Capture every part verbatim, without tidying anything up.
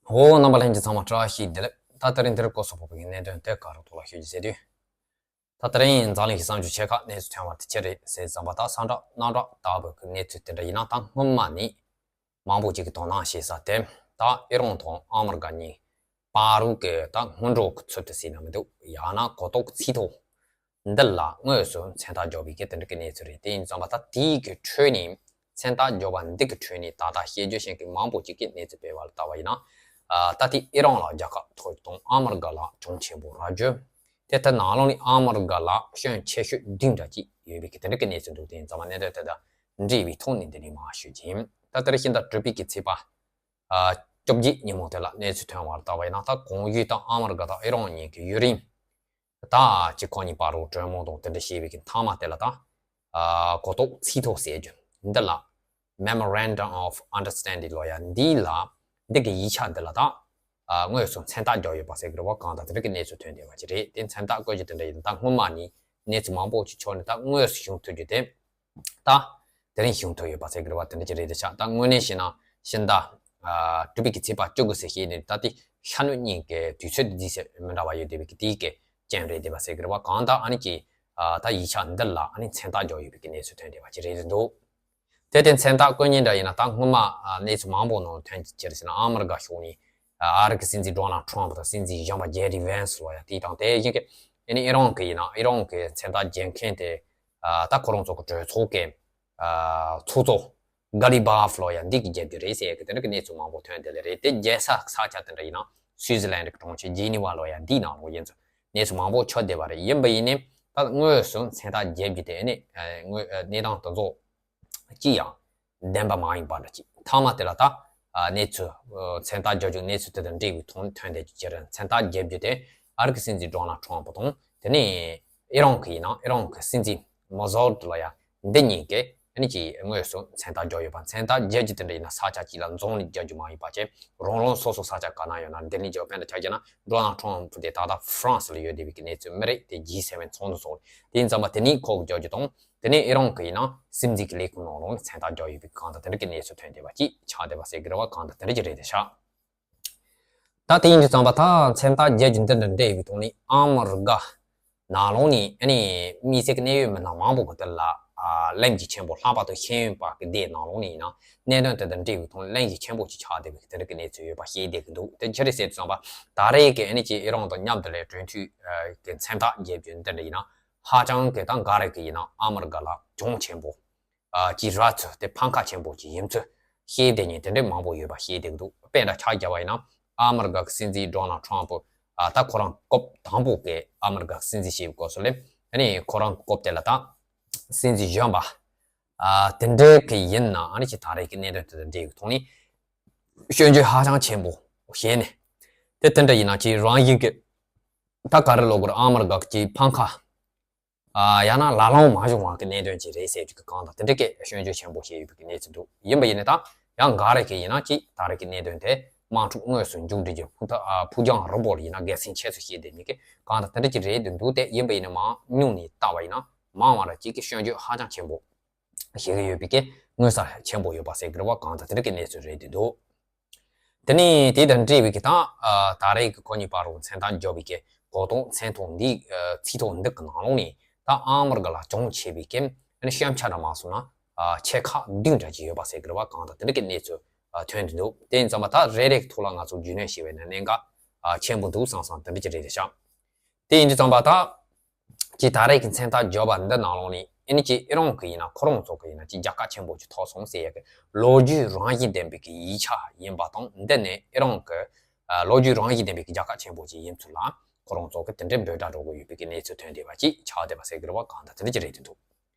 འོ། རྣམ་པ་ལྷན་རྒྱས་ཚང་མ་བཀྲ་ཤིས་བདེ་ལེགས། ད་དེ་རིང་འདིར་སྐོར་སོགས་ཕོག་པའི་གནད་དོན་དེ་ག་རུ་ཐོག་ལ་ཤོད་ཀྱི་ཟེར་དུས། ད་དེ་རིང་འཛམ་གླིང་གི་གསར་འགྱུར་ཆེ་ཁག་གནས་ཚུལ་ཐོན་པ་དེ་ཅི་རེད་ཟེར་བསམ་པ། ད་ས་བསྒྲགས་གནམ་བསྒྲགས་ལྟ་བུ་གི་གནས་ཚུལ་དེ་འདྲ་ཡིན་ན། ད་སྔོན་མ་ནས་མང་པོ་ཅིག་གིས་དོ་སྣང་བྱེད་ས་དེ། ད་ཨི་རན་དང་ཨ་མི་རི་ཀ་གཉིས་བར་དུ་གི་ད་སྔོན་འགྲོ་གི་ཚུལ་དུ་ཟེར་ན་མི་འདུག་ཡང་ན་གོ་རྟོགས་ཚིག་ཐོ་འདི་ལ་དངོས་སུ་མཚན་རྟགས་འཇོག་པའི་གི་དེ་འདྲ་གི་གནས་ཚུལ་རེད། དེ་ཡིན་ཙང་པ་ད་དེའི་གི་ཁྲོད་ནས་མཚན་རྟགས་འཇོག་པ་འདི་གི་ཁྲོད་ནས་ད་ལྟ་བཤད་རྒྱུ་ཞིག་གི་མང་པོ་ཅིག་གིས་གནས་ཚུལ་སྤེལ་བ་ལ་ལྟ་བ་ཡིན་ན། ཨ། ད་ལྟའི་ཨི་རན་ལ་རྒྱལ་ཁ་ཐོབ་རྒྱུ་དང་ཨ་མི་རི་ཀ་ལ་གྱོང་ཆེན་པོ་རག་རྒྱུ། དེ་ལྟར་ནང་ལོགས་ནས་ཨ་མི་རི་ཀ་ལ་སྐྱོན་ཆེ་ཤོས་བདུན་འདྲ་ཅིག་ཡོད་པའི་གི་དེ་འདྲ་གི་གནས་ཚུལ་འདུག་དེ་ཡིན་ཙང་མ་གནད་དོན་དེ་དང་འབྲེལ་བའི་ཐོག་ནས་འདི་ནས་མར་ཞུ་རྒྱུ་ཡིན། ད་ལྟར་ཕྱི་ཟླ་དྲུག་པའི་གི་ཚེས་པ། ཨ། བཅོ་བརྒྱད་ཉིན་མོ་དེ་ལ་གནས་ཚུལ་ཐོན་པ་ལ་ལྟ་བ་ཡིན་ན། ད་གོང་ཞུས་ལྟར་ཨ་མི་རི་ཀ་དང་ཨི་རན་གཉིས་ཀྱི་ཡུན་རིང་ད་ཅིག་ཁོ་གཉིས་བར་དུ་གྲོས་མོལ་དང་དེ་འདྲ་བྱས་པའི་གི་མཐའ་མ་དེ་ལ་ད། ཨ། གོ་རྟོགས་ཚིག་ཐོ་ཟེར་རྒྱུ་འདི་ལ། Memorandum of Understanding ལོ་ཡ་འདི་ལ། འདི་གི་ཡིག་ཆ་འདི་ལ་ད། ཨ། དངོས་སུ་མཚན་རྟགས་བརྒྱབ་ཡོད་པ་ཟེར་གི་རེད་བ། གང་ལྟར་དེ་འདྲ་གི་གནས་ཚུལ་ཐོན་བསྡད་པ་ཅིག་རེད། དེ་མཚན་རྟགས་བཀོད་རྒྱུ་དེ་འདྲ་ཡིན་ད་སྔོན་མ་ནས་གནས་ཚུལ་མང་པོ་ཅིག་ཕྱོགས་ནས་ད་དངོས་སུ་བྱུང་ཐུབ་རྒྱུ་དེ། ད་དེ་རིང་བྱུང་ཐུབ་ཡོད་པ་ཟེར་གི་རེད་བ། དེ་འདྲ་ཅིག་རེད་དེ་ཤག་ད་དངོས་གནས་བཤད་ན་ཕྱི་ཟླ། ཨ། དྲུག་པའི་གི་ཚེས་པ་བཅུ་དགུ་ཟེར་བཤད་ནས་ད་དེ་ཤར་ནུབ་གཉིས་ཀྱི་དུས་ཚོད་དེ་ཟེར་མི་འདྲ་བ་ཡོད་བསྡད་པའི་གི་དེའི་གི་རྐྱེན་རེད་བསྡད་པ་ཟེར་གི་རེད་བ། གང་ལྟར་ཨ་ནི་ཅིག་ཨ། ད་ཡིག་ཆ་འདི་ལ་ཨ་ནི་མཚན་རྟགས་བརྒྱབ་ཡོད་པའི་གི་གནས་ཚུལ་ཐོན་བསྡད་པ་ཅིག་རེད་འདུག་དེ་དེ་མཚན་རྟགས་བཀོད་མཁན་འདྲ་ཡིན་ན་ད་སྔོན་མ། ཨ། གནས་ཚུལ་མང་པོ་ནང་ཐོན་གྱི་ཅི་རེད་ཟེར་ན། ཨ་མི་རི་ཀ་ཕྱོགས་ནས། ཨ། ཨ་རི་གི་སྲིད་འཛིན་ཌོ་ནལ་ཊམ་ཕ་དང་སྲིད་འཛིན་གཞོན་པ་ཇེ་ཌི་ཝན་སི་ལོ་ཡ་དེ་དང་། དེ་བཞིན་གི་ཨ་ནི་ཨི་རན་གི་ཡིན་ན་ཨི་རན་གི་མཚན་རྟགས་བརྒྱབ་མཁན་དེ། ཨ། ད་ཁོ་རང་ཚོ་གི་གྲོས་ཚོགས་ཀྱི། ཨ། ཚོགས་གཙོ་གྷ་ལི་བྷ་ཕ་ལོ་ཡ་འདི་གིས་བརྒྱབ་རྒྱུ་རེད་ཟེར་གི་དེ་འདྲ་གི་གནས་ཚུལ་མང་པོ་ཐོན་བསྡད་ལེ་རེད། དེ་བརྒྱབ་ས་ས་ཆ་དེ་འདྲ་ཡིན་ན་སུའི་ཙི་ལན་གི་གྲོང་ཁྱེར་ཇི་ནི་ཝ་ལོ་ཡ་འདིའི་ནང་ལོགས་ཡིན་ཚུལ་གནས་ཚུལ་མང་པོ་ཆགས་བསྡད་པ་རེད། ཡིན་པ་ཡིན་ནའི་ད་དངོས་སུ་མཚན་རྟགས་བརྒྱབ་རྒྱུ་དེ་ནི། ཨ། དངོས། ཨ། གནས་སྟངས་དེ་ཚོ་ཅི་ཡང་བདེན་པ་མ་ཡིན་པ་འདྲ་ཅིག་མཐའ་མ་དེ་ལ་ད། ཨ། གནས་ཚུལ། ཨ། མཚན་རྟགས་བརྒྱབ་རྒྱུ་གནས་ཚུལ་དེ་དང་འབྲེལ་བའི་ཐོག་ཐོན་བསྡད་རྒྱུ་ཅི་རེད། མཚན་རྟགས་བརྒྱབ་རྒྱུ་དེ་ཨ་རི་གི་སྲིད་འཛིན་ཌོ་ནལ་ཊམ་ཕ་དང་། དེ་ནས་ཨི་རན་གི་ཡིན་ན་ཨི་རན་གི་སྲིད་འཛིན་མ་སུ་ཨུད་ལོ་ཡ་འདི་གཉིས་ཀས་ཨ་ནི་ཅིག་དངོས་སུ་མཚན་རྟགས་བརྒྱབ་ཡོད་པ། མཚན་རྟགས་བརྒྱབ་རྒྱུ་དེ་འདྲ་ཡིན་ན་ས་ཆ་གཅིག་ལ་འཛོམས་ནས་བརྒྱབ་རྒྱུ་མ་ཡིན་པ་བྱས། རང་རང་སོ་སོ་ས་ཆ་ག་ན་ཡོད་ན་འདི་ནས་བརྒྱབ། དཔེར་ན་ཆ་བཞག་ན་ཌོ་ནལ་ཊམ་ཕ་དེ་ད་ལྟ་ཧྥ་རན་སི་ལ་ཡོད་བསྡད་པའི་གི་གནས་ཚུལ་མི་རེད། དེ་ཇི་སེ་ཝེན་ཚོགས་འདུ་སོགས་རེད། དེ་ཡིན་ཙང་མ་དེ་ནས་ཁོ་གིས་བརྒྱབ་རྒྱུ་དང་། དེ་ནས་ཨི་རན་གི་ཡིན་ན་སྲིད་འཛིན་གི་ལས་ཁུངས་ནང་ལོགས་ནས་མཚན་རྟགས་བརྒྱབ་ཡོད་པའི་གང་ལྟར་དེ་འདྲ་གི་གནས་ཚུལ་ཐོན་བསྡད་པ་ཅིག་ཆགས་བསྡད་པ་ཟེར་གི་རེད་བ། གང་ལྟར་དེ་འདྲ་ཅིག་རེད་དེ་ཤག་ད་དེ་ཡིན་དུས་ཙམ་པ་ད་མཚན་རྟགས་བརྒྱབ་རྒྱུ་འདི་འདྲ་འདྲ་ཡོད་པའི་ཐོག་ནས་ཨ་མི་རི་ཀ་ནང་ལོགས་ནས་ཨ་ནི་དམིགས་བསལ་གྱི་གནད་ཡོད་མི་སྣ་མང་པོ་གི་དེ་ལ། ཨ། གླེང་རྒྱུ་ཆེན་པོ། ལྷག་པར་དུ་ཤེས་ཡོན་པ་གི་སྡེ་ནང་ལོགས་ནས་ཡིན་ན་གནད་དོན་དེ་དང་འབྲེལ་བའི་ཐོག་གླེང་རྒྱུ་ཆེན་པོ་ཅིག་ཆགས་བསྡད་པའི་དེ་འདྲ་གི་གནས་ཚུལ་ཡོད་པ་ཤེས་བསྡད་ཀྱི་འདུག་དེ་ཅི་རེད་ཟེར་དུས་ཙམ་པ་ད་རེས་ཀྱི་ཨ་ནི་ཅིག་ཨི་རན་དང་མཉམ་དུ་ལས་གྲོས་མཐུན་གྱི་མཚན་རྟགས་བརྒྱབ་རྒྱུ་འདི་འདྲ་ཡིན་ན་ཧ་ཅང་གི་ད་ག་རེ་གི་ཡིན་ན་ཨ་མི་རི་ཀ་ལ་གྱོང་ཆེན་པོ། ཨ། ཅིག་རག་ཚུལ་དེ་ཕམ་ཁ་ཆེན་པོ་ཅིག་ཡིན་ཚུལ་ཤེས་བསྡད་མཁན་དེ་འདྲའི་མང་པོ་ཡོད་པ་ཤེས་བསྡད་ཀྱི་འདུག་དཔེར་ན་ཆ་བཞག་པ་ཡིན་ན་ཨ་མི་རི་ཀ་གི་སྲིད་འཛིན་ཌོ་ནལ་ཊམ་ཕ། ཨ། ད་ཁོ་རང་སྐབས་དང་པོ་གི་ཨ་མི་རི་ཀ་གི་སྲིད་འཛིན་བྱས་པའི་སྐབས་སུ་ལས་ཨ་ནི་ཁོ་རང་སྐབས་དེ་ལ་ད་སྲིད་འཛིན་གཞོན་པ། ཨ། དེ་འདྲའི་གི་ཡིན་ན་ཨ་ནི་ཅིག་ད་རེས་ཀྱི་གནད་དོན་དེ་དང་འབྲེལ་བའི་ཐོག་ནས་སྐྱོན་བརྗོད་ཧ་ཅང་ཆེན་པོ་བྱས་ནས། དེ་དེ་འདྲ་ཡིན་ན་ཅིག་རང་བཞིན་གྱི་ད་ག་རེ་ལབ་དགོས་རེད། ཨ་མི་རི་ཀ་གི་ཅིག་ཕམ་ཁ། ཨ། ཡང་ན་ལ་ལོང་མ་བྱུང་བ་གི་གནད་དོན་ཅིག་རེད་ཟེར་རྒྱུ་གི་གང་དང་དེ་འདྲ་གི་སྐྱོན་བརྗོད་ཆེན་པོ་བྱས་ཡོད་པའི་གི་གནས་ཚུལ་འདུག་ཡིན་པ་ཡིན་ནའི་ད་ཡང་ག་རེ་གི་ཡིན་ན་ཅིག་ད་རེས་ཀྱི་གནད་དོན་དེ་དམག་འཁྲུག་དངོས་སུ་མཇུག་སྒྲིལ་རྒྱུ་ཕུགས་ཐག་ཨ། ཕུགས་རྒྱང་རིང་པོ་ལ་ཡིན་ན་འགལ་ཟིན་ཆེ་ཙམ་བྱས་བསྡད་མཁན་གི་གང་དང་དེ་འདྲ་ཅིག་རེད་འདུག་དེ་ཡིན་པ་ཡིན་ནའི་མང་ཉུང་ནས་བལྟས་པ་ཡིན་ན་མང་བ་ར་ཅིག་གི་སྐྱོན་བརྗོད་ཧ་ཅང་ཆེན་པོ་བྱེད་ཀྱི་ཡོད་པའི་གི་མངོན་གསལ་ཆེན་པོ་ཡོད་པ་ཟེར་གི་རེད་བ། གང་དང་དེ་འདྲ་གི་གནས་ཚུལ་རེད་འདུག་དེ་ནས་དེ་དང་འབྲེལ་བའི་གི་ད། ཨ། ད་རེས་ཀྱི་ཁོ་གཉིས་བར་དུ་མཚན་རྟགས་འཇོག་པའི་གི་གོ་རྟོགས་མཚན་ཐོ་འདི། ཨ། ཚིག་ཐོ་འདི་གི་ནང་ལོགས་ནས་ད་ཨ་མི་རི་ཀ་ལ་གྱོང་ཆེ་བའི་གི་ཨ་ནི་སྐྱོན་ཆ་འདྲ་མ་སོང་ན། ཨ། ཆེ་ཁག་བདུན་འདྲ་ཅིག་ཡོད་པ་ཟེར་གི་རེད་བ། གང་དང་དེ་འདྲ་གི་གནས་ཚུལ། ཨ། ཐོན་གྱི་འདུག་དེ་ཡིན་ཙང་མ་ད་རེ་རེ་གི་ཐོག་ལ་ང་ཚོ་རྒྱུས་ལོན་བྱས་པ་ཡིན་ན་གནད་འགག་ཨ། ཆེན་པོ་འདུག་བསམ་བསམ་དེ་འདྲ་ཅིག་རེད་ཤག་དེ་ཡིན་དུས་ཙམ་པ་ད། ཅིག་ད་རེས་ཀྱི་མཚན་རྟགས་འཇོག་པ་འདི་ནང་ལོགས་ནས་ཨ་ནི་ཅིག་ཨི་རན་གྱི་ཡིན་ན་ཁོ་རང་ཚོ་གི་ཡིན་ན་ཅིག་རྒྱལ་ཁ་ཆེན་པོ་ཅིག་ཐོབ་སོང་ཟེར་ཡ་གི་ལོ་རྒྱུས་རང་བཞིན་ལྡན་པའི་གི་ཡིག་ཆ་ཡིན་པ་དང་། འདི་ནི་ཨི་རན་གྱི། ཨ། ལོ་རྒྱུས་རང་བཞིན་ལྡན་པའི་གི་རྒྱལ་ཁ་ཆེན་པོ་ཅིག་ཡིན་ཚུལ་ལ་ཁོ་རང་ཚོ་གི་དེ་འདྲའི་འབོད་སྒྲ་སྒྲོག་གི་ཡོད་པའི་གི་གནས་ཚུལ་ཐོན་བསྡད་པ་ཅིག་ཆགས་བསྡད་པ་ཟེར་གི་རེད་བ། གང་ལྟར་དེ་འདྲ་ཅིག་རེད་འདུག་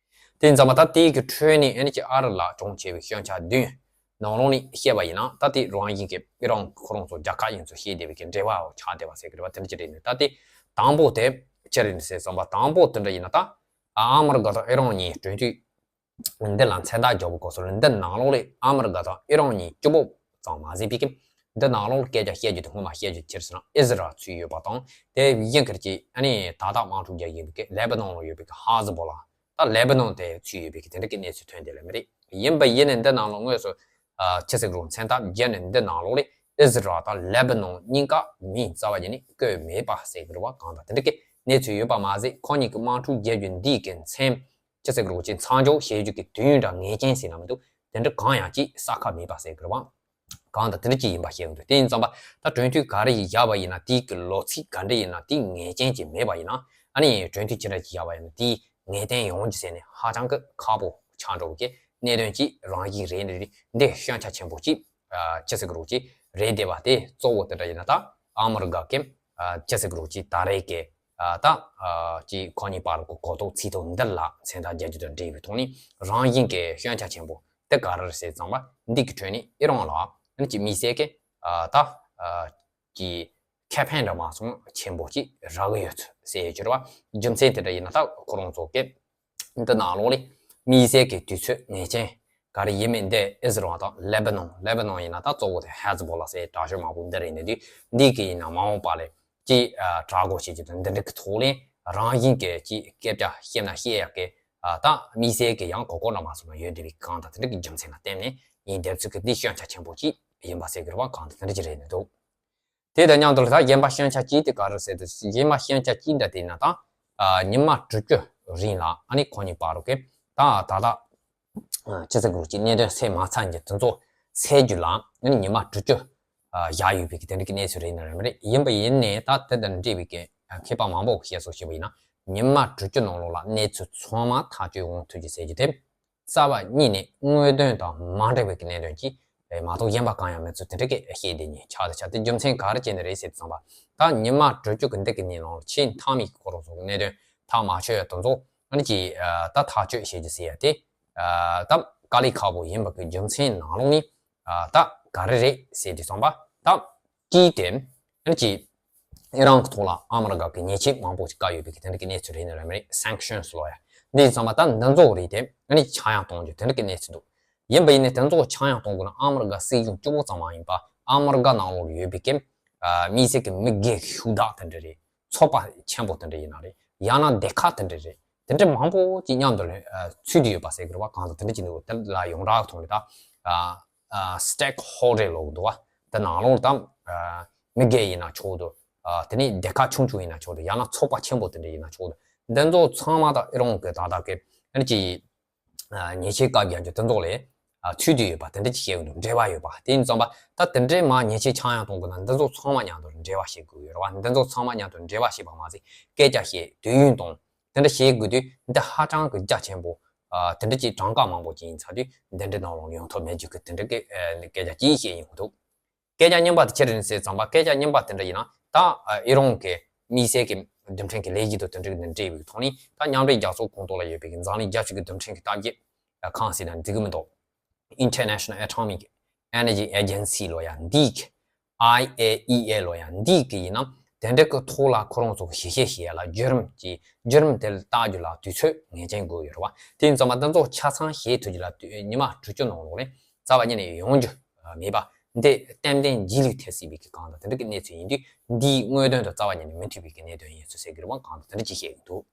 དེ་ཡིན་ཙང་མ་ད་དེའི་གི་ཁྲོད་ནས་ཨ་ནི་ཅིག་ཨ་རི་ལ་གྱོང་ཆེ་བའི་སྐྱོན་ཆ་བདུན་ནང་ལོགས་ནས་བཤད་པ་ཡིན་ན། ད་དེ་རང་བཞིན་གྱི་ཨི་རན་ཁོ་རང་ཚོ་རྒྱལ་ཁ་ཡིན་ཚུལ་བཤད་བསྡད་པའི་གི་འབྲེལ་བ་ཆགས་བསྡད་པ་ཟེར་གི་རེད་བ། དེ་འདྲ་ཅིག་རེད་ནས། ད་དེ་དང་པོ་དེ་ཅི་རེད་ཟེར་བསམ་པ། དང་པོ་དེ་འདྲ་ཡིན་ན་ད་ཨ་མི་རི་ཀ་དང་ཨི་རན་གཉིས་གྲོས་མཐུན་འདི་ལ་མཚན་རྟགས་འཇོག་པའི་སྐབས་སུ་འདི་ནང་ལོགས་ལ་ཨ་མི་རི་ཀ་དང་ཨི་རན་གཉིས་སྐྱིད་པོ་ཙམ་མ་ཟད་པའི་གི་འདི་ནང་ལོགས་ལ་སྐད་ཆ་བཤད་རྒྱུ་དེ་སྔོན་མ་བཤད་རྒྱུ་ཅི་རེད་ཟེར་ན་ཨི་ཟི་རལ་ཚུད་ཡོད་པ་དང་། དེ་བཞིན་གྱི་ཨ་ནི་ད་ལྟ་དམག་འཁྲུག་རྒྱག་གི་ཡོད་པའི་གི་ལེ་བྷ་ནོན་ལ་ཡོད་པའི་གི་ཧ་ཟི་བྷོ་ལ། ད་ལེ་བྷ་ནོན་དེ་ཚུད་ཡོད་པའི་གི་དེ་འདྲ་གི་གནས་ཚུལ་ཐོན་བསྡད་ལེ་མི་རེད། ཡིན་པ་ཡིན་ནའི་འདི་ནང་ལོགས་དངོས་སུ། ཨ། ཅི་ཟེར་རུང་མཚན་རྟགས་བརྒྱབ་ནས་འདི་ནང་ལོགས་ལ་ ཨི་ཟི་རལ་དང་ལེ་བྷ་ནོན་གཉིས་ཀ་མིང་རྩ་བ་ཉིད་ནས་བཀོད་མེད་པ་ཟེར་གི་རེད་བ། གང་ལྟར་དེ་འདྲ་གི་གནས་ཚུལ་ཡོད་པ་མ་ཟད། ཁོ་གཉིས་ཀྱི་དམག་འཁྲུག་བརྒྱབ་རྒྱུ་འདི་གི་མཚམས་ཅི་ཟེར་གི་རེད་བ། ཅིག་མཚམས་འཇོག་བྱེད་རྒྱུ་གི་དུས་ཡུན་འདྲ་ངེས་ཅན་ཟེར་ན་མི་འདུག་དེ་འདྲ་གང་ཡང་ཅིག་གསལ་ཁ་མེད་པ་ཟེར་གི་རེད་བ། གང་ལྟར་དེ་འདྲ་ཅིག་ཡིན་པ་ཤེས་དགོས་འདུག་དེ་ཡིན་ཙང་པ་ད་གྲོས་མཐུན་ག་རེ་ཞིག་བཞག་པ་ཡིན་ན། དེའི་གི་ལོ་ཚིགས་ག་འདྲ་ཡིན་ན། དེ་ངེས་ཅན་ཅིག་མེད་པ་ཡིན་ན། ཨ་ནི་གྲོས་མཐུན་ཅི་འདྲ་ཅིག་བཞག་པ་ཡིན་ན། དེའི་ངེས་གཏན་ཡོང་རྒྱུ་ཟེར་ནས་ཧ་ཅང་གི་ཁག་པོ་ཆགས་འགྲོ་གི་གནད་དོན་ཅིག་རང་བཞིན་རེད། འདི་འདི་སྐྱོན་ཆ་ཆེན་པོ་ཅིག་ཨ་ཅི་ཟེར་གི་རེད་བ། ཅིག་རེད་བསྡད་པ་དེ་གཙོ་བོ་དེ་འདྲ་ཡིན་ན། ད་ཨ་མི་རི་ཀ་གི་ཨ་ཅི་ཟེར་གི་རེད་བ། ཅིག་ད་རེས་ཀྱི་ཨ་ད་ཨ་ཅིག་ཁོ་གཉིས་བར་གྱི་གོ་རྟོགས་ཚིག་ཐོ་འདི་ལ་མཚན་རྟགས་རྒྱག་རྒྱུ་དང་འབྲེལ་བའི་ཐོག་ནས་རང་བཞིན་གྱི་སྐྱོན་ཆ་ཆེན་པོ་དེ་ག་རེ་རེད་ཟེར་ཙང་པ། འདི་གི་ཁྲོད་ནས་ཨི་རན་ལ་ཨ་ནི་ཅིག་དམིགས་བསལ་གྱི་ཨ་ད་ཨ་ཀྱི་ཁེ་ཕན་འདྲ་མ་སོང་ཆེན་པོ་ཅིག་རག་གི་ཡོད་ཚུལ་ཟེར་ཡོད་ཀྱི་རེད་བ། རྒྱུ་མཚན་དེ་འདྲ་ཡིན་ན། ད་ཁོ་རང་ཚོ་གི་འདི་ནང་ལོགས་ལ་དམིགས་བསལ་གྱི་དུས་ཚོད་ངེས་ཅན་ག་རེ་ཡིན་མིན་འདི་ཨི་ཟི་རལ་དང་ལེ་བྷ་ནོན། ལེ་བྷ་ནོན་ཡིན་ན་ད་གཙོ་བོ་དེ་ཧེ་ཛི་བྷོ་ལ་ཟེར་དྲག་ཤོས་མང་པོ་འདི་རེད། འདི་འདི་འདི་གི་ཡིན་ན་མ་འོངས་པ་ལ་ཅིག་ཨ་དྲག་རྒོལ་བྱེད་རྒྱུ་དང་འདི་འདྲ་གི་ཐོག་ལ་རང་བཞིན་གྱི་ཅིག་སྐད་ཆ་བཤད་ན་བཤད་ཡག་གི་ཨ་ད་དམིགས་བསལ་གྱི་ཡང་གོ་སྐབས་འདྲ་མ་སོང་ན་ཡོད་བསྡད་པའི་གང་ལྟར་དེ་འདྲ་གི་རྒྱུ་མཚན་ལ་བརྟེན་ནས་ཡིན་བསྡད་ཚུལ་གྱི་འདི་སྐྱོན་ཆ་ཆེན་པོ་ཅིག་ཡིན་པ་ཟེར་གི་རེད་བ། གང་ལྟར་དེ་འདྲ་ཅིག་རེད་འདུག་དེ་དང་མཉམ་དུ་ད་གཞན་པ་སྐྱོན་ཆ་གཅིག་དེ་ག་རེ་ཟེར་དུས། གཞན་པ་སྐྱོན་ཆ་གཅིག་འདྲ་དེ་ཡིན་ན། ད་ཨ་ཉི་མ་དྲུག་ཅུ་རིང་ལ་ཨ་ནི་ཁོ་གཉིས་བར་གྱི་ད་ད་ད་ཨ་ཅི་ཟེར་དགོས་ཀྱི་གནད་དོན་སེལ་མ་ཚར་གྱི་དེ་ཚོ་སེལ་རྒྱུ་ལ་ཨ་ནི་ཉི་མ་དྲུག་ཅུ་ཨ་བཞག་ཡོད་པའི་གི་དེ་འདྲ་གི་གནས་ཚུལ་རེད་ན་རེད་མ་རེད། ཡིན་པ་ཡིན་ནའི་ད་དེ་དང་འབྲེལ་བའི་གི་མཁས་པ་མང་པོ་བཤད་སྲོལ་ཞིག་ཡིན་ན། ཉི་མ་དྲུག་ཅུ་ནང་ལོགས་ལ་གནས་ཚུལ་ཚང་མ་ཐག་གཅོད་ཡོང་ཐུབ་རྒྱུ་ཟེར་རྒྱུ་དེ། རྩ་བ་ཉིད་ནས་དངོས་དོན་དང་མ་འབྲེལ་བའི་གནད་དོན་གྱིས་མ་གཏོགས་གཞན་པ་གང་ཡང་མེད་ཚུལ་དེ་འདྲ་གི་བཤད་བསྡད་མཁན་ཆགས་དང་ཆགས། དེ་རྒྱུ་མཚན་ག་རེ་བྱས་ནས་རེད་ཟེར་དུས་ཙམ་པ། ད་ཉི་མ་དྲུག་ཅུ་གི་འདི་གི་ནང་ལོགས་ལ་ཆེས་མཐའ་མའི་ཁོ་རང་ཚོ་གི་གནད་དོན་ཐག་མ་ཆོད་ཡ་དེ་ཚོ་ཨ་ནི་ཅིག་ཨ་ད་ཐག་གཅོད་བྱེད་རྒྱུ་ཟེར་ཡ་དེ་ཨ་ད་དཀའ་ལས་ཁག་པོ་ཡིན་པ་གི་རྒྱུ་མཚན་ནང་ལོགས་ནས་ཨ་ད་ག་རེ་རེད་ཟེར་དུས་ཙམ་པ། ད་གཅིག་དེ་ཨ་ནི་ཅིག་ཨི་རན་གྱི་ཐོག་ལ་ཨ་མི་རི་ཀ་གི་ཉེས་ཆད་མང་པོ་ཞིག་བཀལ་ཡོད་པའི་གི་དེ་འདྲ་གི་གནས་ཚུལ་རེད་ན་རེད་མ་རེད། སེང་ཤན་སི་ལབ་ཡ་འདི་ཡིན་ཙང་མ། ད་འདི་ཚོ་རེད་དེ་ཨ་ནི་ཆག་ཡང་གཏོང་རྒྱུ་དེ་འདྲ་གི་གནས་ཚུལ་འདུག་ཡིན་པ་ཡིན་ནའི་དེ་ཚོ་ཆག་ཡང་གཏོང་དགོས་ན་ཨ་མི་རི་ཀ་སྲིད་གཞུང་གཅིག་པོ་ཙམ་མ་ཡིན་པ། ཨ་མི་རི་ཀ་ནང་ལོགས་ལ་ཡོད་པའི་གི་ཨ་དམིགས་བསལ་གི་མི་སྒེར་གྱི་ཤུགས་དྲག་དེ་འདྲ་རེད། ཚོགས་པ་ཆེན་པོ་དེ་འདྲ་ཡིན་ན་རེད། ཡང་ན་སྡེ་ཁག་དེ་འདྲ་རེད། དེ་འདྲ་མང་པོ་ཅིག་མཉམ་དུ་ལ་ཨ་ཚུད་དེ་ཡོད་པ་ཟེར་གི་རེད་བ། གང་ལྟར་དེ་འདྲ་ཅིག་འདུག་དེ་ལ་ཡོངས་གྲགས་ཐོག་ནས་ད་ཨ་ཨ་སི་ཊེག་ཧོལ་ཌར་ལབ་གི་འདུག་བ། དེ་ནང་ལོགས་ད་ཨ་མི་སྒེར་ཡིན་ན་ཆོག་འདུག་ཨ་དེ་ནས་སྡེ་ཁག་ཆུང་ཆུང་ཡིན་ན་ཆོག་འདུག་ཡང་ན་ཚོགས་པ་ཆེན་པོ་དེ་འདྲ་ཡིན་ན་ཆོག་འདུག་འདི་ཚོ་ཚང་མ་ད་ཨི་རན་གྱི་ད་ལྟ་གི་ཨ་ནི་ཅིག་ཨ་ཉེས་ཆད་བཀག་རྒྱུ་དེ་ཚོ་ལ་ཨ་ཚུད་དེ་ཡོད་པ་དེ་འདྲ་ཅིག་བཤད་ཀྱི་འདུག་འབྲེལ་བ་ཡོད་པ། དེ་ཡིན་ཙང་པ་ད་དེ་འདྲའི་མ་ཉེས་ཆད་ཆག་ཡང་གཏོང་དགོས་ན་འདི་ཚོ་ཚང་མ་མཉམ་དུ་འབྲེལ་བ་བྱེད་དགོས་ཡོད་རེད་བ། འདི་ཚོ་ཚང་མ་མཉམ་དུ་འབྲེལ་བ་བྱེད་པ་མ་ཟད་སྐད་ཆ་བཤད་དུས་ཡུན་གཏོང་། དེ་འདྲ་བྱེད་དགོས་དུས་འདི་ཧ་ཅང་གི་རྒྱ་ཆེན་པོ། ཨ་དེ་འདྲ་ཅིག་གྲངས་ཀ་མང་པོ་ཅིག་ཡིན་ཚར་དུས་འདི་འདྲའི་ནང་ལོགས་ཡོང་ཐབས་མེད་རྒྱུ་གི་དེ་འདྲ་གི་ཨ་སྐད་ཆ་ཅིག་བཤད་ཡོང་གི་འདུག་སྐད་ཆ་རྙིང་པ་དེ་ཅི་རེད་ཟེར་ཙམ་པ། སྐད་ཆ་རྙིང་པ་དེ་འདྲ་ཡིན་ན་ད་ཨ་ཨི་རན་གྱི་དམིགས་བསལ་གྱི་རྡུལ་ཕྲན་གྱི་ལས་གཞི་དང་དེ་འདྲ་གི་འབྲེལ་བའི་ཐོག་ནས། ད་མཉམ་འབྲེལ་རྒྱལ་ཚོགས་ཁོངས་གཏོགས་ལ་ཡོད་པའི་གི་འཛམ་གླིང་རྒྱལ་སྤྱི་གི་རྡུལ་ཕྲན་གྱི་ལྟ་བརྒྱུད་ཁང་ཟེར་ན་འགྲིག་གི་མི་འདུག International Atomic Energy Agency ལབ་ཡ་འདི་གི། ཨའི་ཨེ་ཨི་ཨེ་ལབ་ཡ་འདི་གི་ཡིན་ན་དེ་འདྲ་གི་ཐོག་ལ་ཁོ་རང་ཚོ་གི་ཞིབ་བཤེར་བྱེད་ཡ་ལ་བརྒྱུད་རིམ་གྱི་བརྒྱུད་རིམ་དེ་ལ་བལྟ་རྒྱུ་ལ་དུས་ཚོད་ངེས་ཅན་དགོས་ཡོད་རེད་བ། དེ་ཡིན་ཙང་མ་འདི་ཚོ་ཆ་ཚང་བྱེད་ཐུབ་རྒྱུ་ལ་དུས་ཉི་མ་དྲུག་ཅུ་ནང་ལོགས་ནས་རྩ་བ་ཉིད་ནས་ཡོང་རྒྱུ་མེད་པ། འདི་ཏན་ཏན་རྗེས་ལུས་ཐེབས་སྲིད་པའི་གི་གང་ལྟར་དེ་འདྲ་གི་གནས་ཚུལ་ཡིན་དུས། འདིའི་དངོས་དོན་དང་རྩ་བ་ཉིད་ནས་མི་མཐུན་པའི་གི་གནད་དོན་ཡིན་ཚུལ་ཟེར་གི་རེད་བ། གང་ལྟར་དེ་འདྲ་ཅིག་བཤད་ཀྱི་འདུག་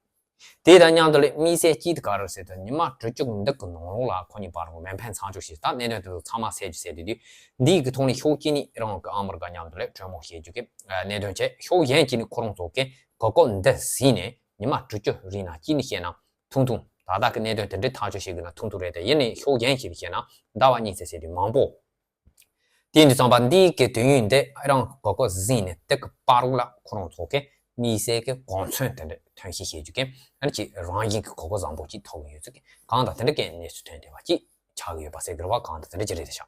དེ་དང་མཉམ་དུ་ལས་དམིགས་བསལ་གཅིག་དེ་ག་རེ་ཟེར་དུས། ཉི་མ་དྲུག་ཅུ་འདི་གི་ནང་ལོགས་ལ་ཁོ་གཉིས་བར་ལ་མེ་འཕེན་མཚམས་འཇོག་བྱས། ད་གནད་དོན་དེ་ཚོ་ཚང་མ་སེལ་རྒྱུ་ཟེར་དུས་དུས། འདིའི་གི་ཐོག་ནས་ཕྱོགས་གཅིག་ནས་ཨི་རན་གྱིས་ཨ་མི་རི་ཀ་མཉམ་དུ་ལས་གྲོས་མོལ་བྱེད་རྒྱུ་གི་གནད་དོན་བྱས། ཕྱོགས་གཞན་གཅིག་ནས་ཁོ་རང་ཚོ་གི་གོ་སྐབས་འདི་ཟིན་ནས་ཉི་མ་དྲུག་ཅུ་རིང་ན། གཅིག་ནས་བཤད་ན་ཐུང་ཐུང་། ད་ལྟ་གི་གནད་དོན་དེ་འདྲའི་ཐག་གཅོད་བྱེད་དགོས་ན་ཐུང་ཐུང་རེད་དེ། ཡིན་ནའི་ཕྱོགས་གཞན་ཞིག་ནས་བཤད་ན་ཟླ་བ་གཉིས་ཙམ་ཟེར་དུས་མང་པོ། དེ་ཡིན་དུས་ཙམ་པ་འདིའི་གི་དུས་ཡུན་དེ་ཨི་རན་གྱིས་གོ་སྐབས་ཟིན་ནས་དེ་གི་བར་ལ་ཁོ་རང་ཚོ་གི་དམིགས་བསལ་གྱི་གོ་མཚོན་དེ་འདྲ་ཐོན་སྐྱེད་བྱེད་རྒྱུ་གི་ཨ་ནི་ཅིག་རང་བཞིན་གྱི་གོ་སྐབས་བཟང་པོ་ཅིག་ཐོབ་ཀྱི་ཡོད་ཚུལ་གྱི་གང་དང་དེ་འདྲ་གི་གནས་ཚུལ་ཐོན་བསྡད་པ་ཅིག་ཆགས་ཀྱི་ཡོད་པ་ཟེར་གི་རེད་བ། གང་དང་དེ་འདྲ་ཅིག་རེད་ཤག་